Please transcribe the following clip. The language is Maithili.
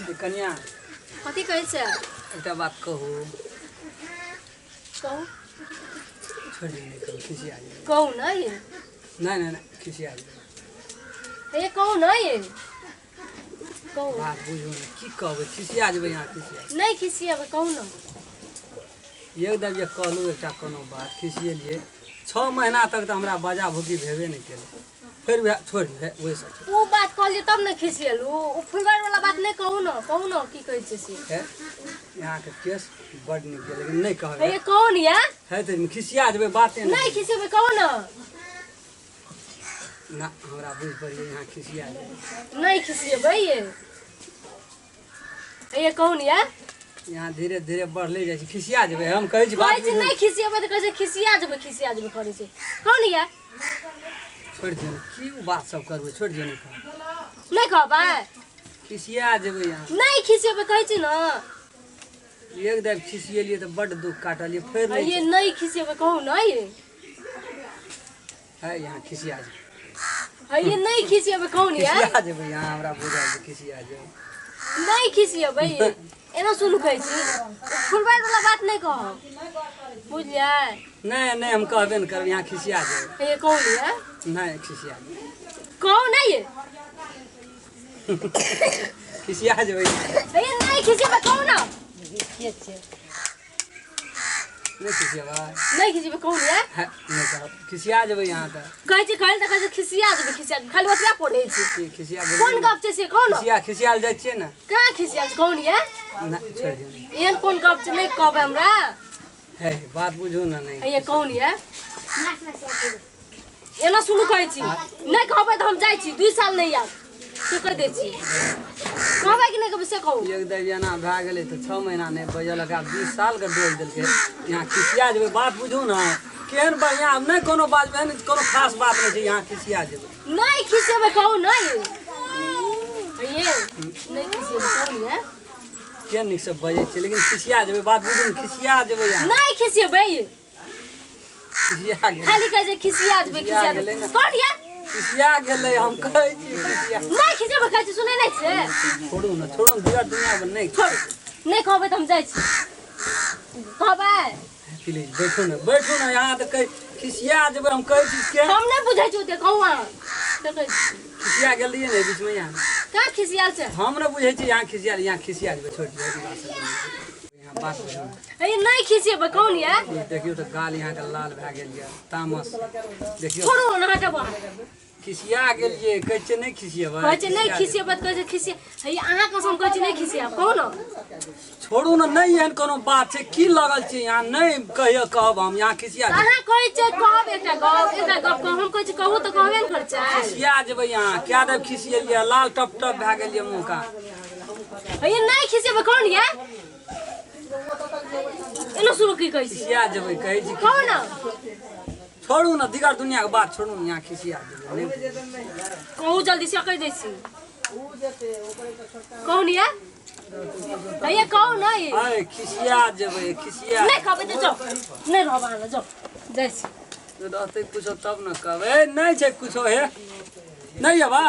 कनिया कथी कहै छै? एकटा बात कहू। कहू। छोड़ि दियौ, नहि कहू, खिसिया जेबै। कहू ने ये। नहि नहि नहि, खिसिया जेबै। हे कहू ने ये, कहू। बात बुझू ने, की कहबै, खिसिया जेबै यहाँ, खिसिया। नहि खिसियेबै, कहू ने। एक दब जे कहलहुँ एकटा कोनो बात, खिसिएलियै। 6 महीना तक तऽ हमरा बाजा भूकी भेबे नहि केलै, फेर वएह छोड़ि दियौ, ओहि सब छोड़ि। ओ बात कहलियै तब ने खिसियलू। ओ फुलबार वाला बात नहि कहू ने, कहू ने की कहै छै से। हे, यहाँके केस बड नीक यऽ, लेकिन नहि कहबै। हे कहू ने या। है तऽ खिसिया जेबै, बाते नहि खिसियेबै, कहू ने। ना, हमरा बुझि पड़ियै यहाँ खिसिया जेबै। नहि खिसियेबै ये। हे कहू ने या। यहाँ धीरे धीरे बढ़ले जाइ छै, खिसिया जेबै हम कहै छी। बात कहै छै नहि खिसियेबै तऽ कहै छै खिसिया जेबै, खिसिया जेबै करै छै। कहू ने या। छोड़ि दियौ ने, की ओ बात सब करबै, छोड़ि दियौ, नहि कहब। नहि कहबै? खिसिया जेबै यहाँ। नहि खिसियेबै कहै छी ने। एक दाबि खिसिएलियै तऽ बड्ड दुख काटलियै, फेर नहि। ये नहि खिसियेबै, कहू ने ये। है, यहाँ खिसिया जेबै। है ये नहि खिसियेबै, कहू ने या। खिसिया जेबै यहाँ, हमरा बुझल छै खिसिया जेबै। नहि खिसियेबै, एना सुनू कहै छी, फुलबार वाला बात नहि कहब, बुझलियै? नहि नहि, हम कहबे नहि करब, यहाँ खिसिया जेबै। हे कहू ने या। नहि, खिसिया जेबै। कहू ने ये। खिसिया जेबै। हे नहि खिसियेबै, कहू ने। नहि खिसियेबै। नहि खिसियेबै, कहू ने या। है, नहि कहब, खिसिया जेबै यहाँ तऽ। कहै छी कहै तऽ कहै छै खिसिया जेबै, खिसिया जेबै, खाली ओतबे पढ़ै छी। की खिसिया कोन गेलियै? गप छै से कहू ने। खिसिया खिसियाल जाइ छियै ने? कहाँ खिसिया छै, कहू ने या। नहि, छोड़ि दियौ ने। एहन कोन गप छै, नहि कहबै हमरा? है, बात बुझू ने, नहि। हे कहू ने या। एना सुनू कहै छी, नहि कहबै तऽ हम जाइ छी, 2 साल नहि आयब से कहि दै छी। कहबै कि नहि कहबै से कहू। एक दाबि एना भए गेलै तऽ 6 महीना नहि बजलक, आब 20 सालके डोज देलकै। यहाँ खिसिया जेबै, बात बुझू ने, केहन बढ़िआँ नहि कोनो बात, एहन कोनो खास बात नहि छै, यहाँ खिसिया जेबै। नहि खिसियेबै, कहू ने ये। नहि खिसियेबै, कहू ने। केहन नीकसँ बजै छियै, लेकिन खिसिया जेबै, बात बुझू ने, खिसिया जेबै यहाँ। नहि खिसियेबै। खिसिया गेलै। खाली कहै छै खिसिया जेबै, खिसिया खिसिया गेलै जेबै ने। कौन या? खिसिया गेलै, हम कहै छी खिसिया। नहि खिसियेबै कहै छी, सुनै नहि छै? छोड़ू ने, छोड़ू ने, दिगर दुनिया नहि। छोड़ू, नहि कहबै तऽ हम जाइ छी, कहबै? प्लीज बैठू ने, बैठू ने, यहाँ तऽ कहै खिसिया जेबै, हम कहै छी के। हम नहि बुझै छी ओते, कहू अहाँ से कहै छी। खिसिया गेलियै ने बीचमे यहाँ? कहाँ खिसियाल छै? हम नहि बुझै छी, यहाँ खिसिया, यहाँ खिसिया जेबै, छोड़ि दियौ ई बात सब। यहाँ बात बुझू ने। हे नहि खिसियेबै, कहू ने या। ई देखियौ तऽ गाल यहाँके लाल भए गेल यऽ तामस, देखियौ। छोड़ू ने, हटब अहाँ। खिसिया गेलियै, कहै छियै नहि खिसियेबै। कहै छै नहि खिसिया खिसियेबै तऽ कहै छै खिसिया। हे अहाँ कसम कहै छी नहि खिसियाब, कहू ने। छोड़ू ने, नहि एहन कोनो बात छै, की लगल छै यहाँ, नहि कहियो कहब हम, यहाँ खिसिया तऽ जेबै। अहाँ कहै छियै कहब, एकटा गप, एकटा गप कहब, हम कहै छी कहू तऽ कहबे ने करै छै। खिसिया जेबै यहाँ, क्या देब खिसियेलियै, लाल टप टप भए गेलियै मुँह का। हे नहि खिसियेबै, कहू ने या। एना शुरू की कहै छी? खिसिया जेबै कहै छी। कहू ने। छोड़ू ने, दिगर दुनियाके बात छोड़ू ने, यहाँ खिसिया जेबै, नहि। कहू जल्दी से, कहि दै छी, कहू ने या। हे कहू ने ये। अय खिसिया जेबै, खिसिया। नहि कहबै तऽ जाउ, नहि रहब अहाँ लग, जाउ, जाइ छी। रहतै कुछो तब ने कहबै, नहि छै कुछो। हे नहि अबा।